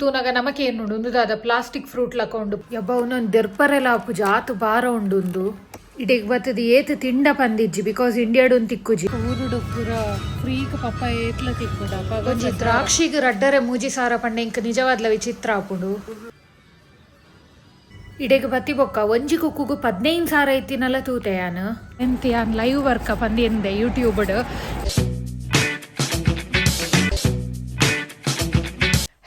ತೂನಗ ನಮಕೆ ಏನುಂಡು ಉಂದುದಾದ plastic fruit ಲಕೊಂಡು ಯಬ್ಬ ಒಂದೊಂದು ದೆರ್ಪರೆಲ ಆಪುಜಿ ಆತು ಭಾರ ಉಂಡು ಉಂದು. ಇಡೆಗ್ ಬತ್ತದ ಏತ್ ತಿಂಡ ಪಂದಿಜ್ಜಿ because ಇಂಡಿಯಾಡು ಒಂದು ತಿಕ್ಕುಜಿ. ಊರುಡು ಪೂರ ಫ್ರೀಗ್ ಪಪ್ಪಾಯ ಏತ್ಲ ತಿಕ್ಕುಂಡು ಅಪಗ. ಒಂಜಿ ದ್ರಾಕ್ಷಿಗ್ ರಡ್ಡರೆ ಮೂಜಿ ಸಾರ ಪಂಡ ಇಂಕ್ ನಿಜವಾದ್ಲ ವಿಚಿತ್ರ ಆಪುಂಡು. ಇಡೆಗ್ ಬತ್ತಿ ಬೊಕ್ಕ ಒಂಜಿ ಕುಕ್ಕುಗು 15,000 ಇತ್ತಿನಲ್ಲ ತೂತೆ ಯಾನ್. ಎಂತ ಯಾನ್ ಲೈವ್ ವರ್ಕ ಪಂದ್ ಎಂದೆ ಯೂಟ್ಯೂಬ್.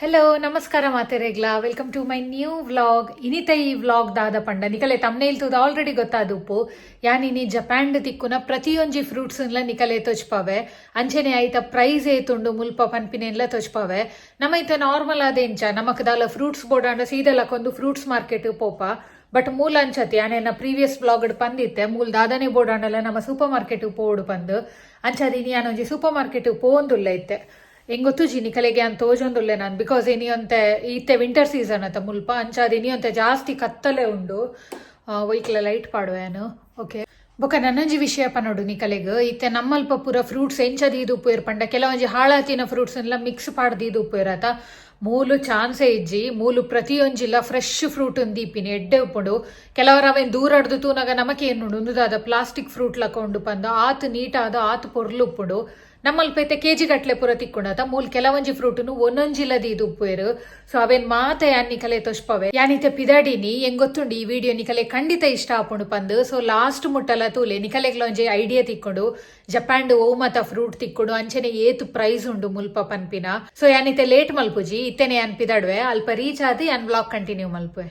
ಹಲೋ, ನಮಸ್ಕಾರ ಮಾತೆರೆಗ್ಲಾ, welcome to my new vlog. ಇನಿತ ಈ ವ್ಲಾಗ್ ದಾದ ಪಂಡ ನಿಕಲೆ ತಮ್ನೇಲ್ ತೂದು ಆಲ್ರೆಡಿ ಗೊತ್ತಾದುಪ್ಪು. ಯಾನ್ ಇನಿ ಜಪಾನ್ಡ್ ತಿಕ್ಕುನ ಪ್ರತಿಯೊಂಜಿ ಫ್ರೂಟ್ಸ್ ನಿಕಲೆ ತೊಚ್ಪಾವೆ, ಅಂಚನೆ ಐತ ಪ್ರೈಸ್ ಏತುಂಡು ಮುಲ್ಪ ಪನ್ಪಿನೆನ್ಲ ತೊಚ್ಪಾವೆ. ನಮ್ಮ ಇತ್ತೆ ನಾರ್ಮಲ್ ಆದ ಎಂಚ ನಮಕ್ ದಾಲ ಫ್ರೂಟ್ಸ್ ಬೋಡಾಂಡ ಸೀದಾ ಲಕ್ಕೊಂದು ಫ್ರೂಟ್ಸ್ ಮಾರ್ಕೆಟ್ ಪೋಪ. ಬಟ್ ಮೂಲ ಅಂಚತಿ ಯಾನ್ ಪ್ರೀವಿಯಸ್ ವ್ಲಾಗ್ ಪಂದಿತ್ತೆ, ಮೂಲ ದಾದನೆ ಬೋಡಾಂಡಲ ನಮ್ಮ ಸೂಪರ್ ಮಾರ್ಕೆಟ್ ಪೋಡು ಪಂದು. ಅಂಚಾದ್ ಇನಿ ಯಾನ್ ಒಂಜಿ ಸೂಪರ್ ಮಾರ್ಕೆಟ್ ಪೋವೊಂದುಲ್ಲ. ಇತ್ತೆ ಎಂಗ್ ಗೊತ್ತುಜಿ ನಿಕಲೆಗೆ ಯಾನ್ ತೋಜೊಂದುಲ್ಲೆ ನಾನು, because ಇನಿಯೊಂತೆ ಇತ್ತೆ ವಿಂಟರ್ ಸೀಸನ್ ಅತ್ತ ಮುಲ್ಪ, ಅಂಚಾದ್ ಇನಿಯೊಂತೆ ಜಾಸ್ತಿ ಕತ್ತಲೆ ಉಂಡು. ಒಯ್ಕ್ಲ ಲೈಟ್ ಪಾಡುವೆ ಯಾನು. ಓಕೆ, ಬೊಕ ನನೊಂಜಿ ವಿಷಯ ಪನೊಡು ನಿಕಲೆಗ್. ಇತ್ತೆ ನಮ್ಮಲ್ಪ ಪೂರ ಫ್ರೂಟ್ಸ್ ಎಂಚ ದೀದ್ ಉಪ್ಪುವೆರ್ ಪಂಡ ಕೆಲವೊಂಜಿ ಹಾಳಾತಿನ ಫ್ರೂಟ್ಸ್ ಎಲ್ಲ ಮಿಕ್ಸ್ ಪಾಡ್ ದೀದ್ ಉಪ್ಪುವೆರ್ ಅತ. ಮೂಲು ಚಾನ್ಸೇ ಇಜ್ಜಿ. ಮೂಲು ಪ್ರತಿಯೊಂಜಿಲ ಫ್ರೆಶ್ ಫ್ರೂಟ್ ದೀಪಿನಿ, ಎಡ್ಡೆ ಉಪ್ಪುಂಡು. ಕೆಲವರ ಅವೇನ್ ದೂರಡ್ದು ತೂನಗ ನಮಕೆ ಏನುಂಡು ಉಂದುದಾದ ಪ್ಲಾಸ್ಟಿಕ್ ಫ್ರೂಟ್ ಲಕೊಂಡು ಪಂದು. ಆತ್ ನೀಟಾದ ಆತ್ ಪೊರ್ಲು ಉಪ್ಪುಂಡು. ನಮ್ಮಲ್ಪ ಇತ್ತೆ ಕೆಜಿ ಗಟ್ಲೆ ಪೂರ ತಿಕ್ಕುಂಡು ಅತ. ಮೂಲ್ ಕೆಲವೊಂಜಿ ಫ್ರೂಟ್ನು ಒಂದೊಂಜಿಲ ದೀದ್ ಉಪ್ಪುವೆರ್. ಸೊ ಅವೇನ್ ಮಾತ ಯಾನ್ ನಿಕಲೆ ತೊಚ್ಪವೆ. ಯಾನ್ ಇತ್ತೆ ಪಿದಾಡಿನಿ. ಎಂಗ್ ಗೊತ್ತುಂಡು ಈ ವಿಡಿಯೋ ನಿಕಲೆ ಖಂಡಿತ ಇಷ್ಟ ಆಪುಂಡು ಪಂದು. ಸೊ ಲಾಸ್ಟ್ ಮುಟ್ಟಲ ತೂಲೆ, ನಿಕಲೆಗ್ಲ ಒಂಜಿ ಐಡಿಯಾ ತಿಕ್ಕೊಂಡು ಜಪಾನ್ಡ್ ಓ ಮತ ಫ್ರೂಟ್ ತಿಕ್ಕೊಂಡು, ಅಂಚನೆ ಏತ್ ಪ್ರೈಸ್ ಉಂಡು ಮುಲ್ಪ ಪನ್ಪಿನ. ಸೊ ಯಾನ್ ಇತ್ತೆ ಲೇಟ್ ಮಲ್ಪುಜಿ, ಇತ್ತೆನೆ ಯಾನ್ ಪಿದಾಡುವೆ. ಅಲ್ಪ ರೀಚ್ ಆದ್ ಯಾನ್ ವ್ಲಾಗ್ ಕಂಟಿನ್ಯೂ ಮಲ್ಪುವೆ.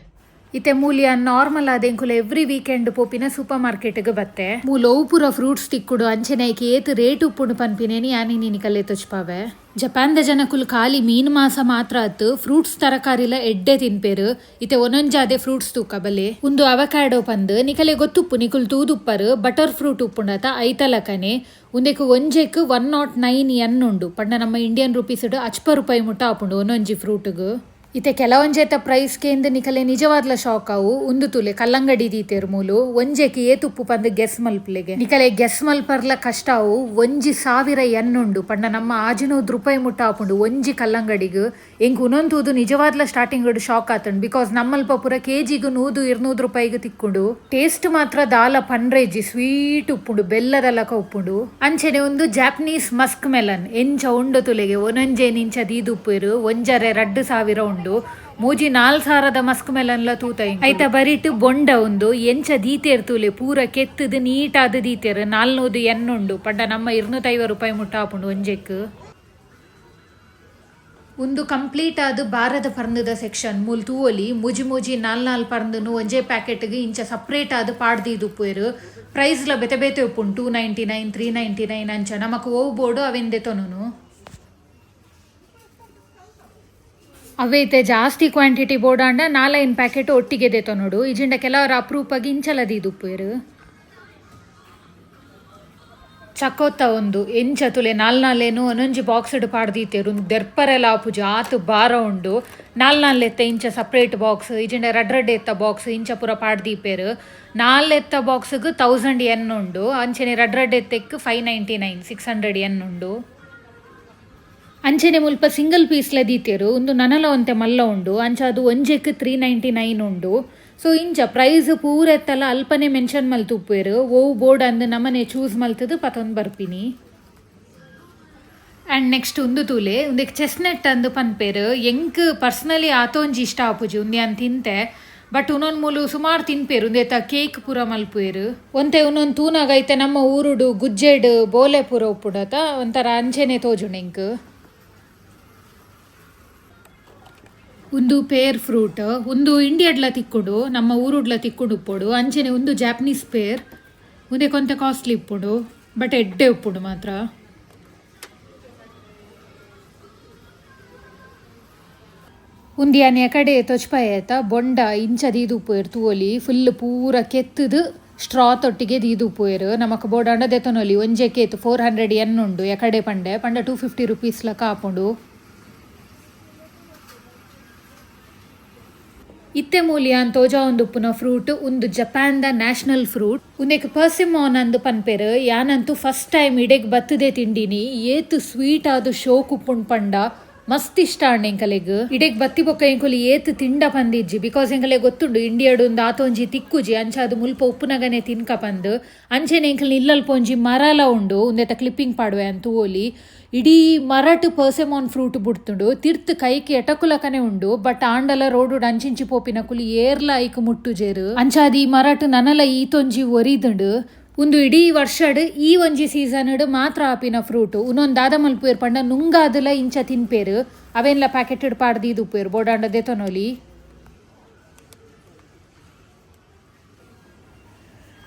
ಇತ್ತೆ ಮೂಲಿಯ ನಾರ್ಮಲ್ ಆದ ಎಂಕುಲು ಎವ್ರಿ ವೀಕೆಂಡ್ ಪೋಪಿನ ಸೂಪರ್ ಮಾರ್ಕೆಟ್ಗೆ ಬತ್ತೆ. ಮೂಲು ಅವು ಪೂರ ಫ್ರೂಟ್ಸ್ ತಿಕ್ಕುಡು, ಅಂಚನೆ ಐಕ್ ಏತ್ ರೇಟ್ ಉಪ್ಪುಂಡು ಪನ್ಪಿನೇನಿ ಯಾನ್ ಇನಿ ನಿಕಲೆ ತೊಚ್ಪಾವೆ. ಜಪಾನ್ದ ಜನಕುಲು ಖಾಲಿ ಮೀನ್ ಮಾಸ ಮಾತ್ರ ಅತ್ತು, ಫ್ರೂಟ್ಸ್ ತರಕಾರಿಲ ಎಡ್ಡೆ ತಿನ್ಪೇರು. ಇತ್ತೆ ಒಂದೊಂಜಾದೆ ಫ್ರೂಟ್ಸ್ ತೂಕ ಬಲೆ. ಉಂದು ಅವಕಾಡೋ ಪಂದ್ ನಿಕಲೆ ಗೊತ್ತುಪ್ಪು, ನಿಕುಲು ತೂದುಪ್ಪರು. Butter fruit ಉಪ್ಪುಂಡತ, ಐತಲಕನೆ. ಉಂದೆಕ್ ಒಂಜೆಕ್ 109 ಎನ್ ಉಂಡು. ಪಂಡ ನಮ್ಮ ಇಂಡಿಯನ್ ರುಪೀಸ್ ಅಚ್ಪ ರೂಪಾಯಿ ಮುಟ್ಟ ಆಪುಂಡು ಒಂದೊಂಜಿ ಫ್ರೂಟ್ಗ್. ಇತ್ತೆ ಕೆಲವೊಂಜೆತ ಪ್ರೈಸ್ ಕೇಂದ್ ನಿಕಲೆ ನಿಜವಾದ್ಲ ಶಾಕ್ ಅವು. ಉಂದು ತೂಲೆ, ಕಲ್ಲಂಗಡಿ ದೀತೆರ್ ಮೂಲು. ಒಂಜೆಕ್ ಏತುಪ್ಪು ಪಂದ್ ಗೆಸ್ ಮಲ್ಪುಲೆಗೆ. ನಿಕಲೆ ಗೆಸ್ ಮಲ್ಪರ್ಲ ಕಷ್ಟ ಅವು. 1000 ಎನ್ ಉಂಡು. ಪಂಡ ನಮ್ಮ 600 ರೂಪಾಯಿ ಮುಟ್ಟ ಆಪುಂಡು ಒಂಜಿ ಕಲ್ಲಂಗಡಿಗ್. ಎಂಕ್ ಉನೊಂತೂದು ನಿಜವಾದ್ಲ ಸ್ಟಾರ್ಟಿಂಗ್ ಶಾಕ್ ಆತಂಡ್, because ನಮ್ಮಲ್ಪ ಪೂರ ಕೆಜಿಗ್ 100-200 ರೂಪಾಯಿಗೆ ತಿಕ್ಕುಂಡು. ಟೇಸ್ಟ್ ಮಾತ್ರ ದಾಲ ಪನ್ರೇಜಿ, ಸ್ವೀಟ್ ಉಪ್ಪುಂಡು, ಬೆಲ್ಲದ ಲಕ ಉಪ್ಪುಂಡು. ಅಂಚೆನೆ ಒಂದು Japanese Musk melon ಎಂಚ ಉಂಡು ತುಲೆಗೆ. ಒಂದೊಂಜೆ ನಿಂಚ ದೀದುಪ್ಪೇರು. ಒಂಜರೆ 2000 ಉಂಡು. ಮೂಜಿ ನಾಲ್ ಸಾರದ ಮಸ್ಕ್ ಮೆಲನ್ಲ ತೂತ. ಐತ ಬರಿಟ್ ಬೊಂಡ. ಉಂದು ಎಂಚ ದೀತೇರ್ ತೂಲೆ, ಪೂರ ಕೆತ್ತದು ನೀಟಾದ ದೀತೇರ್. 400 ಎನ್ ಉಂಡು. ಪಂಡ ನಮ್ಮ 250 ರೂಪಾಯಿ ಮುಟ್ಟ ಆಪುಂಡು ಒಂಜೆಕ್. ಉಂದು ಕಂಪ್ಲೀಟ್ ಆದ್ ಬಾರದ ಪರ್ಂದದ ಸೆಕ್ಷನ್. ಮೂಲ್ ತೂವೊಲಿ, ಮೂಜಿ ಮೂಜಿ ನಾಲ್ ನಾಲ್ ಪರ್ಂದನು ಒಂಜೇ ಪ್ಯಾಕೆಟ್ಗೆ ಇಂಚ ಸಪ್ರೇಟ್ ಆದ್ ಪಾಡ್ದೀದ್ ಉಪ್ಪುವೆರ್. ಪ್ರೈಸ್ ಲ ಬೇತೆ ಬೇತೆ ಉಪ್ಪುಂಡು, 299, 399 ಅಂಚ. ನಮಕ್ ಓವು ಬೋಡು ಅವೆನ್ ದೆತೊನುನು. ಅವೈತೆ ಜಾಸ್ತಿ ಕ್ವಾಂಟಿಟಿ ಬೋಡಾಂಡ ನಾಲೈನ್ ಪ್ಯಾಕೆಟ್ ಒಟ್ಟಿಗೆ ದೆತೊನೊಡು. ಇಜಿಂಡ ಕೆಲವರ ಅಪ್ರೂಪಗ್ ಇಂಚಲ ದೀದುಪ್ಪುವೆರ್. ಚಕೋತ ಒಂದು ಎಂಚ ತುಲೆ, ನಾಲ್ ನಾಲೇನು ಒಂದೊಂಜಿ ಬಾಕ್ಸ್ ಪಾಡ್ದೀತೆರ್. ಉಂದು ದೆರ್ಪರೆಲ ಆಪುಜಿ, ಆತ್ ಭಾರ ಉಂಡು. ನಾಲ್ ನಾಲ್ ಎತ್ತ ಇಂಚ ಸಪ್ರೇಟ್ ಬಾಕ್ಸ್, ಇಜಿಂಡ ರಡ್ಡ್ ರಡ್ಡ್ ಎತ್ತ ಬಾಕ್ಸ್ ಇಂಚ ಪೂರ ಪಾಡ್ದೀಪೆರ್. ನಾಲ್ ಎತ್ತ ಬಾಕ್ಸ್ಗ್ 1000 ಎನ್ ಉಂಡು. ಅಂಚನೆ ರಡ್ಡ್ ರಡ್ಡ್ ಎತ್ತೆಕ್ 599, 600 ಎನ್ ಉಂಡು. ಅಂಚನೆ ಮುಲ್ಪ ಸಿಂಗಲ್ ಪೀಸ್ಲ ದೀತೆರ್. ಉಂದು ನನಲ ಒಂತೆ ಮಲ್ಲ ಉಂಡು. ಅಂಚ ಅದು ಒಂಜೆಕ್ 399 ಉಂಡು. ಸೊ ಇಂಚ ಪ್ರೈಸ್ ಪೂರ ಎತ್ತಲ ಅಲ್ಪನೆ ಮೆನ್ಷನ್ ಮಲ್ತ್ ಉಪ್ಪುವೆರ್. ಓವು ಬೋರ್ಡ್ ಅಂದ್ ನಮನೆ ಚೂಸ್ ಮಲ್ತದು ಪತೊಂದು ಬರ್ಪಿನಿ. ಆ್ಯಂಡ್ ನೆಕ್ಸ್ಟ್ ಉಂದು ತೂಲೆ, ಉಂದೆಕ್ ಚೆಸ್ನೆಟ್ ಅಂದ್ ಪನ್ಪೆರ್. ಎಂಕ್ ಪರ್ಸನಲಿ ಆತೊಂಜಿ ಇಷ್ಟ ಆಪುಜಿ. ಉಂದು ಯಾನ್ ತಿಂತೆ, ಬಟ್ ಉನೊಂದು ಮೂಲು ಸುಮಾರು ತಿನ್ಪೇರು. ಉಂದೆತ ಕೇಕ್ ಪೂರ ಮಲ್ಪುವೆರ್. ಒಂತೆ ಉನೊಂದು ತೂನಾಗ ಐತೆ ನಮ್ಮ ಊರುಡು ಗುಜ್ಜೆಡ್ ಬೋಲೆ ಪೂರ ಉಪ್ಪುಡತ, ಒಂಥರ ಅಂಚೆನೆ ತೋಜುಂಡು ಎಂಕ್. ಉಂದು ಪೇರ್ ಫ್ರೂಟ್. ಉಂದು ಇಂಡಿಯಾಡ್ಲ ತಿಕ್ಕುಂಡು, ನಮ್ಮ ಊರುಡ್ಲ ತಿಕ್ಕುಂಡು ಉಪ್ಪುಡು. ಅಂಚೆನೆ ಉಂದು ಜಾಪನೀಸ್ ಪೇರ್. ಉಂದೆ ಕೊಂತೆ ಕಾಸ್ಟ್ಲಿ ಉಪ್ಪುಂಡು, ಬಟ್ ಎಡ್ಡೆ ಉಪ್ಪುಂಡು ಮಾತ್ರ. ಉಂದು ಯಾನ್ ಎಕಡೆ ತೊಚ್ಪಾಯ ಆಯ್ತಾ. ಬೊಂಡ ಇಂಚ ದೀದು ಉಪ್ಪುವೆರ್ ತೂವೊಲಿ. ಫುಲ್ ಪೂರ ಕೆತ್ತದು ಸ್ಟ್ರಾ ತೊಟ್ಟಿಗೆ ದೀದು ಉಪ್ಪುವೆರ್. ನಮಕ್ ಬೋಡಾಂಡ ದೆತೊನೊಲಿ. ಒಂಜೆ ಕೇತ್ 400 ಎನ್ ಉಂಡು ಎಕಡೆ ಪಂಡೆ. ಪಂಡ 250 ರುಪೀಸ್ ಲಕ ಆಪುಂಡು. ಇತ್ತೆ ಮೂಲಿಯಾನ್ ತೋಜಾವೊಂದು ಉಪ್ಪುನ ಫ್ರೂಟ್ ಉಂದು ಜಪಾನ್ the national fruit. ಉಂದೆಕ್ ಪರ್ಸಿಮೋನ್ ಅಂದ್ ಪನ್ಪೆರ್. ಯಾನಂತೂ ಫಸ್ಟ್ ಟೈಮ್ ಇಡೆಗ್ ಬತ್ತದೇ ತಿಂಡಿನಿ. ಏತ್ ಸ್ವೀಟ್ ಆದ್ ಶೋಕ್ ಉಪ್ಪುಂಡು ಪಂಡ ಮಸ್ತ್ ಇಷ್ಟ ಅಣ್ಣ ಎಂಕಲೆಗ್. ಇಡೆಗ್ ಬತ್ತಿ ಬೊಕ್ಕ ಎಂಕುಲು ಏತ್ ತಿಂಡ ಪಂದಿಜ್ಜಿ, because ಎಂಕಲೆ ಗೊತ್ತುಂಡು ಇಂಡಿಯಾಡು ಒಂದು ಆತೊಂಜಿ ತಿಕ್ಕುಜಿ, ಅಂಚ ಅದು ಮುಲ್ಪ ಉಪ್ಪುನಗನೆ ತಿನ್ಕ ಪಂದ್. ಅಂಚೆನೆ ಎಂಕಲ್ ಇಲ್ಲಲ್ಪ ಒಂಜಿ ಮರಲ ಉಂಡು, ಉಂದೆತ ಕ್ಲಿಪ್ಪಿಂಗ್ ಪಾಡುವೆ ಅಂತ ಓಲಿ. ಇಡೀ ಮರಟ್ ಪರ್ಸೆಮೋನ್ ಫ್ರೂಟ್ ಬುಡ್ತುಂಡು, ತಿರ್ತ್ ಕೈಕ್ ಎಟಕುಲಕನೆ ಉಂಡು. ಬಟ್ ಆಂಡಲ ರೋಡು ಅಂಚಿಂಚಿ ಪೋಪಿನಕುಲು ಏರ್ಲ ಐಕ್ ಮುಟ್ಟುಜೇರು. ಅಂಚಾದ್ ಈ ಮರಟ್ ನನಲ ಈತೊಂಜಿ ಒರಿದುಂಡು. ಉಂದು ಇಡೀ ವರ್ಷಡ್ ಈ ಒಂಜಿ ಸೀಸನ್ ಮಾತ್ರ ಆಪಿನ ಫ್ರೂಟ್. ಉನ್ನೊಂದು ದಾದ ಮಲ್ಪುವೆರ್ ಪಂಡ ನುಂಗಾದಲ ಇಂಚ ತಿನ್ಪೇರು, ಅವೇನ್ಲ ಪ್ಯಾಕೆಟ್ ಪಾಡ್ದೀದುಪ್ಪುವೆರ್ ಬೋಡಾಂಡ ದೆತೊನೊಲಿ.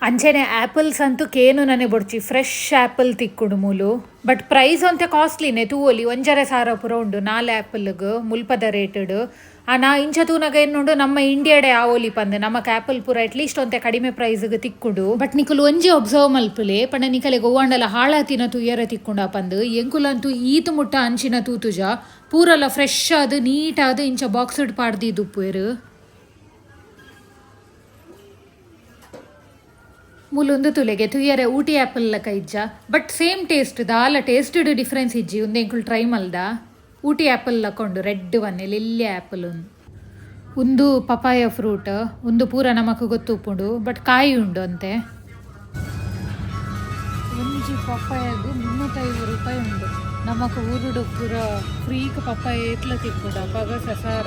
ಅಂಚೆನೆ ಆಪಲ್ಸ್ ಅಂತೂ ಕೇನು ನನೆ ಬೊಡ್ಚಿ, ಫ್ರೆಶ್ ಆಪಲ್ ತಿಕ್ಕುಂಡು ಮೂಲು. ಬಟ್ ಪ್ರೈಸ್ ಒಂತೆ ಕಾಸ್ಟ್ಲಿನೇ ತೂವೊಲಿ, 1,500 ಪೂರ ಉಂಡು 4 ಆಪಲ್ಗ್ ಮುಲ್ಪದ ರೇಟಡ್. ಆ ನಾ ಇಂಚ ತೂನಗ ಎನ್ನುಂಡು ನಮ್ಮ ಇಂಡಿಯಾಡೆ ಆವೊಲಿ ಪಂದ್, ನಮಕ್ ಆಪಲ್ ಪೂರ ಅಟ್ಲೀಸ್ಟ್ ಒಂತೆ ಕಡಿಮೆ ಪ್ರೈಸ್ಗ್ ತಿಕ್ಕುಂಡು. ಬಟ್ ನಿಕುಲು ಒಂಜಿ ಒಬ್ಸರ್ವ್ ಮಲ್ಪುಲೆ ಪಂಡ ನಿಕಲೆ ಒವ್ವಾಂಡಲ ಹಾಳಾತಿನ ತುಯ್ಯರ ತಿಕ್ಕುಂಡ ಪಂದ್. ಎಂಕುಲಂತೂ ಈತ್ ಮುಟ್ಟ ಅಂಚಿನ ತೂತುಜ, ಪೂರಲ ಫ್ರೆಶ್ ಆದ್ ನೀಟ್ ಆದ್ ಇಂಚ ಬಾಕ್ಸ್ಡ್ ಪಾಡ್ದೀದುಪ್ಪುವೆರ್. ಮೂಲೊಂದು ತುಲೆಗೆ ತುಯ್ಯರೆ ಊಟಿ ಆಪಲ್ ಲಕ ಇಜ್ಜ, but same taste ದಾಲ ಟೇಸ್ಟ್ ಡಿಫ್ರೆನ್ಸ್ ಇಜ್ಜಿ. ಉಂದು ಎಂಕುಲು ಟ್ರೈ ಮಲ್ದ ಊಟಿ ಆಪಲ್ ಲಕೊಂಡು ರೆಡ್ ಒನ್ ಎಲ್ಯ ಆಪಲ್. ಉಂದು ಪಪಾಯ ಫ್ರೂಟ್, ಉಂದು ಪೂರ ನಮಕ್ ಗೊತ್ತುಪ್ಪುಂಡು, ಬಟ್ ಕಾಯಿ ಉಂಡು ಅಂತೆ. ಒಂಜಿ ಪಪ್ಪಾಯಗ್ 350 ರೂಪಾಯಿ ಉಂಡು. ನಮಕ್ ಊರುಡು ಪೂರ ಫ್ರೀಕ್ ಪಪ್ಪಾಯ ಏತ್ಲ ತಿಕ್ಕುಂಡು ಅಪಗ ಸಸಾರ.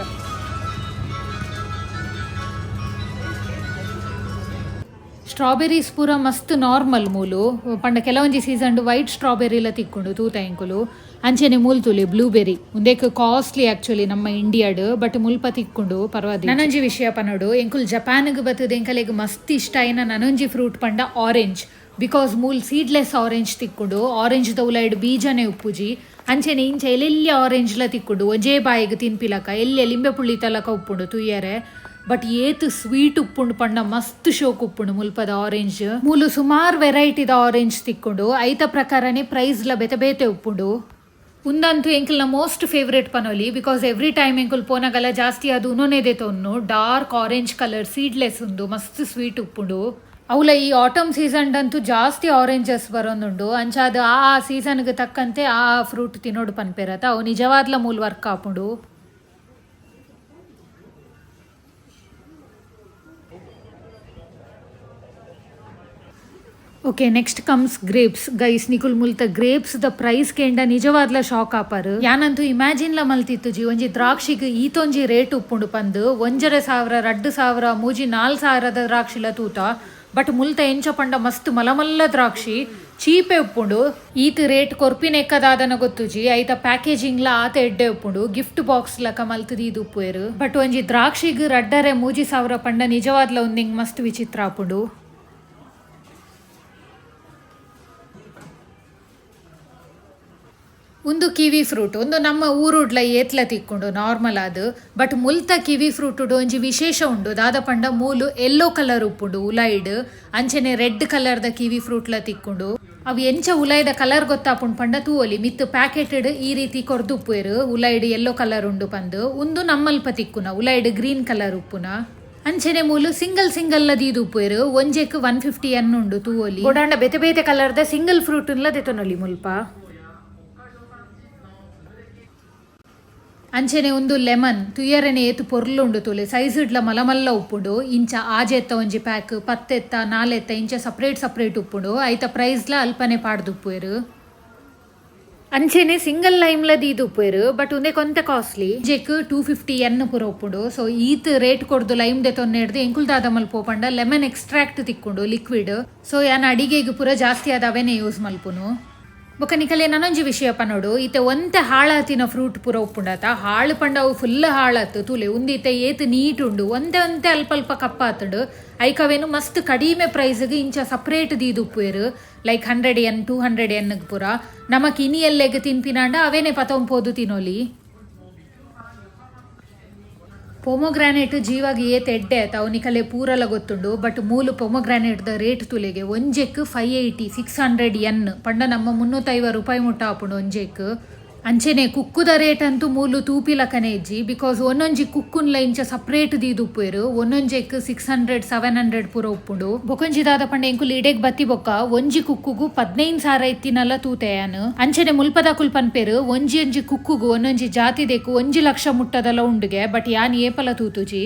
ಸ್ಟ್ರಾಬೆರೀಸ್ ಪೂರ ಮಸ್ತ್ ನಾರ್ಮಲ್ ಮೂಲು, ಪಂಡ ಕೆಲವೊಂಜಿ ಸೀಸನ್ ವೈಟ್ ಸ್ಟ್ರಾಬೆರಿಲ ತಿಕ್ಕುಂಡು ತೂತ ಎಂಕುಲು. ಅಂಚೆನೆ ಮೂಲು ತೂಲೆ ಬ್ಲೂಬೆರಿ, ಉಂದೆಕ್ ಕಾಸ್ಟ್ಲಿ ಆಕ್ಚುಲಿ ನಮ್ಮ ಇಂಡಿಯಾಡ್, ಬಟ್ ಮುಲ್ಪ ತಿಕ್ಕುಂಡು ಪರ್ವಾದಿ. ನನೊಂಜಿ ವಿಷಯ ಪನೋಡು, ಎಂಕುಲು ಜಪಾನ್ಗ್ ಬತ್ತದ ಎಂಕಲೆಗ್ ಮಸ್ತ್ ಇಷ್ಟ ಆಯಿನ ನನೊಂಜಿ ಫ್ರೂಟ್ ಪಂಡ ಆರೆಂಜ್. Because ಮೂಲ್ ಸೀಡ್ಲೆಸ್ ಆರೆಂಜ್ ತಿಕ್ಕುಂಡು, ಆರೆಂಜ್ ದ ಉಲೈಡ್ ಬೀಜನೇ ಉಪ್ಪುಜಿ. ಅಂಚೆನೆ ಇಂಚ ಎಲ್ಲೆಲ್ಲಿ ಆರೆಂಜ್ಲ ತಿಕ್ಕುಂಡು, ಒಂಜೇ ಬಾಯಿಗ್ ತಿನ್ಪಿಲಕ ಎಲ್ಲೆ ಲಿಂಬೆ ಪುಳ್ಳಿ ತಲಕ ಉಪ್ಪುಂಡು ತುಯ್ಯರೆ. ಬಟ್ ಏತ್ ಸ್ವೀಟ್ ಉಪ್ಪುಂಡು ಪಂಡ ಮಸ್ತ್ ಶೋಕ್ ಉಪ್ಪುಂಡು ಮುಲ್ಪದ ಆರೆಂಜ್. ಮೂಲು ಸುಮಾರು ವೆರೈಟಿದ ಆರೆಂಜ್ ತಿಕ್ಕುಂಡು, ಐತ ಪ್ರಕಾರನೇ ಪ್ರೈಸ್ಲ ಬೇತೆ ಬೇತೆ ಉಪ್ಪುಂಡು. ಉಂದಂತೂ ಎಂಕಲ್ನ ಮೋಸ್ಟ್ ಫೇವ್ರೇಟ್ ಪನೊಲಿ, because every time ಎಂಕುಲು ಪೋನಗಲ ಜಾಸ್ತಿ ಅದು ಉನೊನೆ ತೊನ್ನು. Dark orange colour seedless ಉಂದು, ಮಸ್ತ್ ಸ್ವೀಟ್ ಉಪ್ಪುಂಡು. ಅವಲ ಈ ಆಟಮ್ ಸೀಸನ್ ಅಂತೂ ಜಾಸ್ತಿ ಆರೆಂಜಸ್ ಬರೋದುಂಡು. ಅಂಚಾದ ಆ ಸೀಸನ್ಗೆ ತಕ್ಕಂತೆ ಆ ಫ್ರೂಟ್ ತಿನ್ನೋಡು ಪನ್ಪೇರತ, ಅವು ನಿಜವಾದ್ಲ ಮೂಲ್ ವರ್ಕ್ ಆಪುಂಡು. Okay, next comes grapes. Guys, ನಿಕುಲ್ ಮುಲ್ತ grapes the price ಕೇಂಡ ನಿಜವಾದ್ಲ ಶಾಕ್ ಆಪರ್. ಯಾನಂತೂ ಇಮ್ಯಾಜಿನ್ ಲ ಮಲ್ತಿತ್ತು ಜಿ ಒಂಜಿ ದ್ರಾಕ್ಷಿಗ್ ಈತೊಂಜಿ ರೇಟ್ ಉಪ್ಪುಂಡು ಪಂದ್. 1,500, 2,000, 3, 4,000 ದ್ರಾಕ್ಷಿಲ ತೂತ. ಬಟ್ ಮುಲ್ತ ಎಂಚ ಪಂಡ ಮಸ್ತ್ ಮಲಮಲ್ಲ ದ್ರಾಕ್ಷಿ ಚೀಪೆ ಉಪ್ಪುಂಡು. ಈತ್ ರೇಟ್ ಕೊರ್ಪಿನೆಕ್ಕದಾದನ ಗೊತ್ತುಜಿ, ಐತ ಪ್ಯಾಕೇಜಿಂಗ್ ಲ ಆತ ಎಡ್ಡೆ ಉಪ್ಪುಂಡು, ಗಿಫ್ಟ್ ಬಾಕ್ಸ್ ಲಕ ಮಲ್ತದೀದ್ ಉಪ್ಪುವೆರ್. ಬಟ್ ಒಂಜಿ ದ್ರಾಕ್ಷಿಗ್ 2,500 3,000 ಪಂಡ ನಿಜವಾದ್ಲ ಒಂದಿಂಗ್ ಮಸ್ತ್ ವಿಚಿತ್ರ ಆಪುಂಡು. ಉಂದು ಕಿವಿ ಫ್ರೂಟ್, ಒಂದು ನಮ್ಮ ಊರುಡ್ಲ ಏತ್ಲ ತಿಕ್ಕೊಂಡು ನಾರ್ಮಲ್ ಆದ್. ಬಟ್ ಮುಲ್ತ ಕಿವಿ ಫ್ರೂಟ್ ಒಂಜಿ ವಿಶೇಷ ಉಂಡು, ದಾದ ಪಂಡ ಮೂಲು ಎಲ್ಲೋ ಕಲರ್ ಉಪ್ಪುಂಡು ಉಲೈಡ್, ಅಂಚೆನೆ ರೆಡ್ ಕಲರ್ದ ಕಿವಿ ಫ್ರೂಟ್ಲ ತಿಕ್ಕೊಂಡು. ಅವು ಎಂಚ ಉಲೈದ ಕಲರ್ ಗೊತ್ತಾಪುಂಡು ಪಂಡ ತೂವೊಲಿ, ಮಿತ್ತು ಪ್ಯಾಕೆಟೆಡ್ ಈ ರೀತಿ ಕೊರ್ದುಪ್ಪುವೆರ್, ಉಲೈಡ್ ಎಲ್ಲೋ ಕಲರ್ ಉಂಡು ಪಂದು. ಉಂದು ನಮ್ಮಲ್ಪ ತಿಕ್ಕುನ ಉಲೈಡ್ ಗ್ರೀನ್ ಕಲರ್ ಉಪ್ಪುನ. ಅಂಚೆನೆ ಮೂಲು ಸಿಂಗಲ್ ಸಿಂಗಲ್ ದೀದ್ ಉಪ್ಪುವೆರ್, ಒಂಜೆಕ್ 150 ಎನ್ ಉಂಡು ತೂವೊಲಿ. ಓಡಾಂಡ ಬೇತೆ ಬೇತೆ ಕಲರ್ದ ಸಿಂಗಲ್ ಫ್ರೂಟ್ ನ್ಲ ದೆತೊನೊಲಿ ಮುಲ್ಪ. ಅಂಚೆನೆ ಒಂದು ಲೆಮನ್ ತುಯ್ಯರನೆ ಏತು ಪೊರ್ಲುಂಡು ತೂಲೆ, ಸೈಜ್ ಇಡ್ಲ ಮಲಮಲ್ಲ ಉಪ್ಪುಂಡು. ಇಂಚ ಆಜೆತ್ತ ಒಂಜಿ ಪ್ಯಾಕ್, 10 ಎತ್ತ 4 ಎತ್ತ ಇಂಚ ಸಪ್ರೇಟ್ ಸಪ್ರೇಟ್ ಉಪ್ಪುಂಡು. ಐತ ಪ್ರೈಸ್ಲ ಅಲ್ಪನೆ ಪಾಡ್ದುಪ್ಪುವೆರ್. ಅಂಚೆನೆ ಸಿಂಗಲ್ ಲೈಮ್ಲ ದೀದುಪ್ಪುವೆರ್, ಬಟ್ ಉಂದೆ ಕೊಂತ ಕಾಸ್ಟ್ಲಿ, ಜೆಕ್ 250 ಎನ್ ಪೂರ ಉಪ್ಪುಂಡು. ಸೊ ಈತ್ ರೇಟ್ ಕೊಡ್ದು ಲೈಮ್ ದೆತೊನ್ನೆ ಹಿಡ್ದು ಎಂಕುಲ್ ದಾದ ಮಲ್ಪೋ ಪಂಡ ಲೆಮನ್ ಎಕ್ಸ್ಟ್ರಾಕ್ಟ್ ತಿಕ್ಕೊಂಡು ಲಿಕ್ವಿಡ್. ಸೊ ಯಾನ್ ಅಡಿಗೆಗ್ ಪೂರ ಜಾಸ್ತಿ ಆದ ಅವೇನೆ ಯೂಸ್ ಮಲ್ಪುನು. ಬೊಕ ನಿಕಲೆ ನನೊಂಜಿ ವಿಷಯ ಪನೋಡು, ಈತೆ ಒಂತೆ ಹಾಳಾತಿನ ಫ್ರೂಟ್ ಪೂರ ಉಪ್ಪುಂಡಾತ. ಹಾಳು ಪಂಡ ಅವು ಫುಲ್ ಹಾಳಾತು ತೂಲೆ, ಉಂದು ಈತೆ ಏತ್ ನೀಟ್ ಉಂಡು, ಒಂತೆ ಒಂತೆ ಅಲ್ಪ ಅಲ್ಪ ಕಪ್ಪಾತುಂಡು. ಐಕವೇನು ಮಸ್ತ್ ಕಡಿಮೆ ಪ್ರೈಸ್ಗ್ ಇಂಚ ಸಪ್ರೇಟ್ ದೀದುಪ್ಪುವೆರ್, ಲೈಕ್ 100 ಎನ್ 200 ಎನ್ ಪೂರ. ನಮಕ್ ಇನಿ ಎಲ್ಲೆಗ್ ತಿನ್ಪಿನಾಂಡ ಅವೇನೆ ಪತೊಂಪೋದು ತಿನೊಲಿ. ಪೊಮೊಗ್ರಾನೇಟ್ ಜೀವಾಗ ಏತ್ ಎಡ್ಡೆ ಆತ ಅವು ನಿಕಲೆ ಪೂರಲ ಗೊತ್ತುಂಡು. ಬಟ್ ಮೂಲು ಪೊಮೊಗ್ರಾನೇಟ್ the rate ತುಲೆಗೆ ಒಂಜೆಕ್ 580 600 ಎನ್ ಪಂಡ ನಮ್ಮ 350 ರೂಪಾಯಿ ಮುಟ್ಟ ಆಪುಂಡು ಒಂಜೆಕ್. ಅಂಚೆನೆ ಕುಕ್ಕುದ ರೇಟ್ ಅಂತೂ ಮೂಲು ತೂಪಿಲಕನೆ ಇಜ್ಜಿ, because ಒಂದೊಂಜಿ ಕುಕ್ಕುನ್ಲ ಇಂಚ ಸಪ್ರೇಟ್ ದೀದುಪ್ಪುವೆರ್. ಒಂದೊಂಜೆಕ್ 600 700 ಪೂರ ಉಪ್ಪುಂಡು. ಬೊಕೊಂಜಿ ದಾದ ಪಂಡ, ಎಂಕುಲು ಇಡೆಗ್ ಬತ್ತಿ ಬೊಕ್ಕ ಒಂಜಿ ಕುಕ್ಕುಗು 15,000 ಇತ್ತಿನಲ್ಲ ತೂತೆಯಾನು. ಅಂಚೆನೆ ಮುಲ್ಪದಕುಲ್ ಪನ್ಪೆರ್, ಒಂಜಿ ಒಂಜಿ ಕುಕ್ಕುಗು ಒಂದೊಂಜಿ ಜಾತಿದೆಕ್ಕು 1 ಲಕ್ಷ ಮುಟ್ಟದಲ್ಲ ಉಂಡುಗೆ. ಬಟ್ ಯಾನ್ ಏಪಲ ತೂತುಜಿ.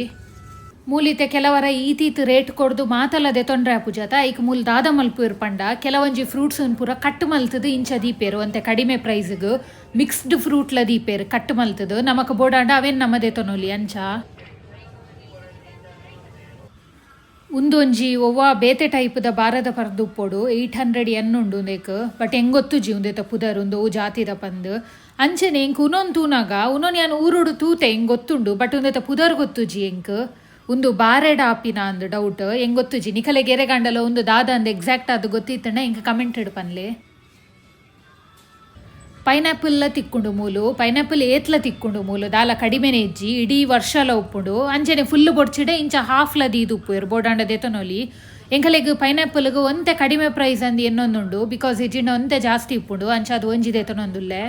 ಮೂಲಿತೆ ಕೆಲವರ ಈತೀತ್ ರೇಟ್ ಕೊಡ್ದು ಮಾತಲ ದೆತೊಂಡ್ರೆ ಆಪುಜತ. ಐಕ್ ಮೂಲ್ ದಾದ ಮಲ್ಪುವೆರ್ ಪಂಡ, ಕೆಲವೊಂಜಿ ಫ್ರೂಟ್ಸ್ ಪೂರ ಕಟ್ ಮಲ್ತದು ಇಂಚ ದೀಪೇರು. ಅಂತೆ ಕಡಿಮೆ ಪ್ರೈಸ್ಗ್ ಮಿಕ್ಸ್ಡ್ ಫ್ರೂಟ್ಲ ದೀಪೇರು ಕಟ್ ಮಲ್ತದು. ನಮಕ್ ಬೋಡಾಂಡ ಅವೇನ್ ನಮ್ಮ ದೆತೊನೊಲಿ ಅಂಚ. ಉಂದೊಂಜಿ ಒವ್ವ ಬೇತೆ ಟೈಪ್ದ ಬಾರದ ಪರ್ದು ಉಪ್ಪೊಡು. 800 ಎನ್ ಉಂಡು ಉಂದೆಕ್. ಬಟ್ ಎಂಗ್ ಗೊತ್ತುಜಿ ಉಂದೆತ ಪುದರ್, ಉಂದು ಒವು ಜಾತಿದ ಪಂದ್. ಅಂಚೆನೆ ಎಂಕ್ ಉನೊನ್ ತೂನಾಗ, ಉನೊನ್ ಯಾನ್ ಊರುಡು ತೂತೆ, ಎಂಗ್ ಗೊತ್ತುಂಡು, ಬಟ್ ಉಂದೆತ ಪುದರ್ ಗೊತ್ತುಜಿ ಎಂಕ್. ಉಂದು ಬಾರೆಡ್ ಆಪಿನ ಅಂದ್ ಡೌಟ್. ಎಂಗ್ ಗೊತ್ತುಜಿ. ನಿಕಲೆ ಗೆರೆಗಂಡಲ ಉಂದು ದಾದ ಅಂದ್ ಎಕ್ಸಾಕ್ಟ್ ಅದು ಗೊತ್ತಿತ್ತಂಡ ಎಂಕ್ ಕಮೆಂಟೆಡ್ ಪನ್ಲೆ. ಪೈನಾಪಲ್ ತಿಕ್ಕುಂಡು ಮೂಲು. ಪೈನಾಪಲ್ ಏತ್ಲ ತಿಕ್ಕುಂಡು ಮೂಲು, ದಾಲ ಕಡಿಮೆನೆ ಇಜ್ಜಿ. ಇಡೀ ವರ್ಷಲ ಉಪ್ಪುಂಡು. ಅಂಚೆನೆ ಫುಲ್ ಬೊಡ್ಚಿಡೆ ಇಂಚ ಹಾಫ್ಲ ದೀದು ಉಪ್ಪುವೆರ್, ಬೋಡಾಂಡ ದೆತೊನೊಲಿ. ಎಂಕಲೆಗ್ ಪೈನಾಪಲ್ಗ್ ಒಂತೆ ಕಡಿಮೆ ಪ್ರೈಸ್ ಅಂದ್ ಎನ್ನೊಂದುಂಡು, because ಇಜಿಂಡ ಒಂತೆ ಜಾಸ್ತಿ ಉಪ್ಪುಂಡು. ಅಂಚ ಅದು ಒಂಜಿ ದೆತೊನೊಂದುಲ್ಲೆ.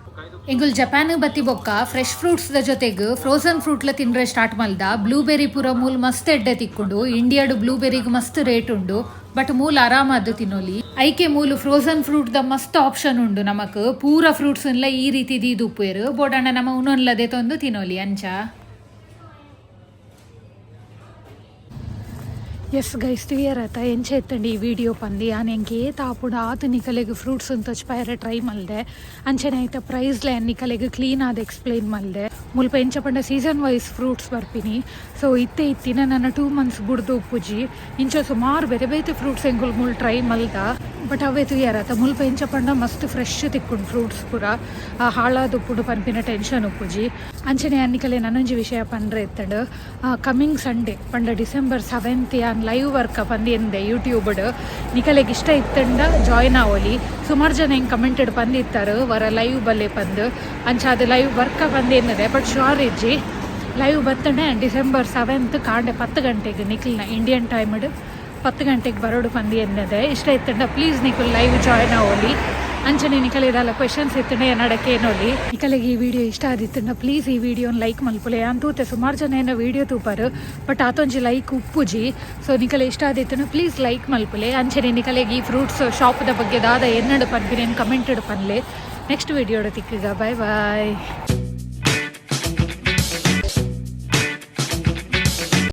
ಎಂಕುಲು ಜಪಾನ್ ಬತ್ತಿ ಬೊಕ್ಕ ಫ್ರೆಶ್ ಫ್ರೂಟ್ಸ್ ದ ಜೊತೆಗ್ ಫ್ರೋಸನ್ ಫ್ರೂಟ್ಲ ತಿಂದ್ರೆ ಸ್ಟಾರ್ಟ್ ಮಲ್ದ. ಬ್ಲೂಬೆರಿ ಪೂರ ಮೂಲ್ ಮಸ್ತ್ ಎಡ್ಡೆ ತಿಕ್ಕುಂಡು. ಇಂಡಿಯಾಡು ಬ್ಲೂಬೆರಿಗ್ ಮಸ್ತ್ ರೇಟ್ ಉಂಡು, ಬಟ್ ಮೂಲ ಆರಾಮಾದ್ ತಿನ್ನೊಲಿ. ಐಕೆ ಮೂಲು ಫ್ರೋಸನ್ ಫ್ರೂಟ್ ದ ಮಸ್ತ್ ಆಪ್ಷನ್ ಉಂಡು ನಮಕ್. ಪೂರ ಫ್ರೂಟ್ಸ್ ನ್ಲ ಈ ರೀತಿ ದೀದು ಉಪ್ಪುವೆರ್. ಬೋಡಾಂಡ ನಮ ಉನೊನ್ಲ ದೆತೊಂದು ತಿನ್ನೊಲಿ ಅಂಚ. ಎಸ್ ಗೈಸ್, ತೂಯರತ ಎಂಚ ಇತ್ತಂಡಿ ಈ ವಿಡಿಯೋ ಪಂದು. ಯಾನ್ ಎಂಕ್ ಏತ್ ಆಪುಂಡು ಆತ್ ನಿಕಲೆಗ್ ಫ್ರೂಟ್ಸ್ ತೊಚ್ಪಾಯರೆ ಟ್ರೈ ಮಲ್ದೆ. ಅಂಚೆನೆ ಐತ ಪ್ರೈಸ್ಲ ಯಾನ್ ನಿಕಲೆಗ್ ಕ್ಲೀನ್ ಆದ್ ಎಕ್ಸ್ಪ್ಲೈನ್ ಮಲ್ದೆ. ಮುಲ್ಪ ಎಂಚ ಪಂಡ ಸೀಸನ್ ವೈಸ್ ಫ್ರೂಟ್ಸ್ ಬರ್ಪಿನಿ. ಸೊ ಇತ್ತೆ ಇತ್ತಿನ ನನ್ನ 2 ಮಂತ್ಸ್ ಬುಡ್ದು ಉಪ್ಪುಜಿ. ಇಂಚ ಸುಮಾರು ಬೇತೆ ಬೇತೆ ಫ್ರೂಟ್ಸ್ ಎಂಕುಲು ಮೂಲು ಟ್ರೈ ಮಲ್ದ. ಬಟ್ ಅವೇ ತೂಯರತ, ಮುಲ್ಪ ಎಂಚ ಪಂಡ ಮಸ್ತ್ ಫ್ರೆಶ್ ತಿಕ್ಕುಂಡು ಫ್ರೂಟ್ಸ್ ಪೂರ. ಹಾಳಾದ್ ಉಪ್ಪುಂಡು ಪನ್ಪಿನ ಟೆನ್ಷನ್ ಉಪ್ಪುಜಿ. ಅಂಚೆನೆ ಯಾನ್ ನಿಕಲೆ ನನೊಂಜಿ ವಿಷಯ ಪಂಡ್ರೆ ಇತ್ತಂಡು. ಕಮಿಂಗ್ ಸಂಡೇ ಪಂಡ ಡಿಸೆಂಬರ್ 7 ಯಾನ್ ಲೈವ್ ವರ್ಕ ಪಂದು ಎಂದೆ ಯೂಟ್ಯೂಬ್ಡ್. ನಿಕಲೆಗ್ ಇಷ್ಟ ಇತ್ತಂಡ ಜಾಯ್ನ್ ಆವೊಲಿ. ಸುಮಾರು ಜನ ಹಿಂಗೆ ಕಮೆಂಟೆಡ್ ಪಂದಿತ್ತಾರೆ, ವರ ಲೈವ್ ಬಲ್ಲೆ ಪಂದು. ಅಂಚ ಅದು ಲೈವ್ ವರ್ಕ ಪಂದು ಎನ್ನದೆ, ಬಟ್ ಶೋರ್ ಇಜ್ಜಿ. ಲೈವ್ ಬತ್ತಂಡೆ ಡಿಸೆಂಬರ್ 7 ಕಾಂಡೆ 10 ಗಂಟೆಗೆ, ನಿಖಲ್ನ ಇಂಡಿಯನ್ ಟೈಮ್ಡ್ 10 ಗಂಟೆಗೆ ಬರೋಡು ಪಂದು ಎನ್ನದೆ. ಇಷ್ಟ ಇತ್ತಂಡ ಪ್ಲೀಸ್ ನಿಕುಲ್ ಲೈವ್ ಜಾಯ್ನ್ ಆವೊಲಿ. ಅಂಚನೆ ನಿಕಲೆ ದಾಲ ಕ್ವೆಶನ್ಸ್ ಇತ್ತಂಡ ಎನ್ನಡ ಕೇನೊಲಿ. ನಿಕಲೆಗೆ ಈ ವಿಡಿಯೋ ಇಷ್ಟ ಆದಿತ್ತಂಡ ಪ್ಲೀಸ್ ಈ ವಿಡಿಯೋನ ಲೈಕ್ ಮಲ್ಪುಲೆ. ಯಾನ್ ತೂತೆ, ಸುಮಾರು ಜನ ಏನೋ ವಿಡಿಯೋ ತೂಪಾರು, ಬಟ್ ಆತೊಂಜಿ ಲೈಕ್ ಉಪ್ಪುಜಿ. ಸೊ ನಿಕಲೆ ಇಷ್ಟ ಆದಿತ್ತಂಡ ಪ್ಲೀಸ್ ಲೈಕ್ ಮಲ್ಪುಲೆ. ಅಂಚನೆ ನಿಕಲೆಗೆ ಈ ಫ್ರೂಟ್ಸ್ ಶಾಪ್ದ ಬಗ್ಗೆ ದಾದ ಎನ್ನಡು ಪನ್ಪಿನೇನು ಕಮೆಂಟೆಡ್ ಪನ್ಲೆ. ನೆಕ್ಸ್ಟ್ ವಿಡಿಯೋಡ ತಿಕ್ಕುಗ. Bye boy.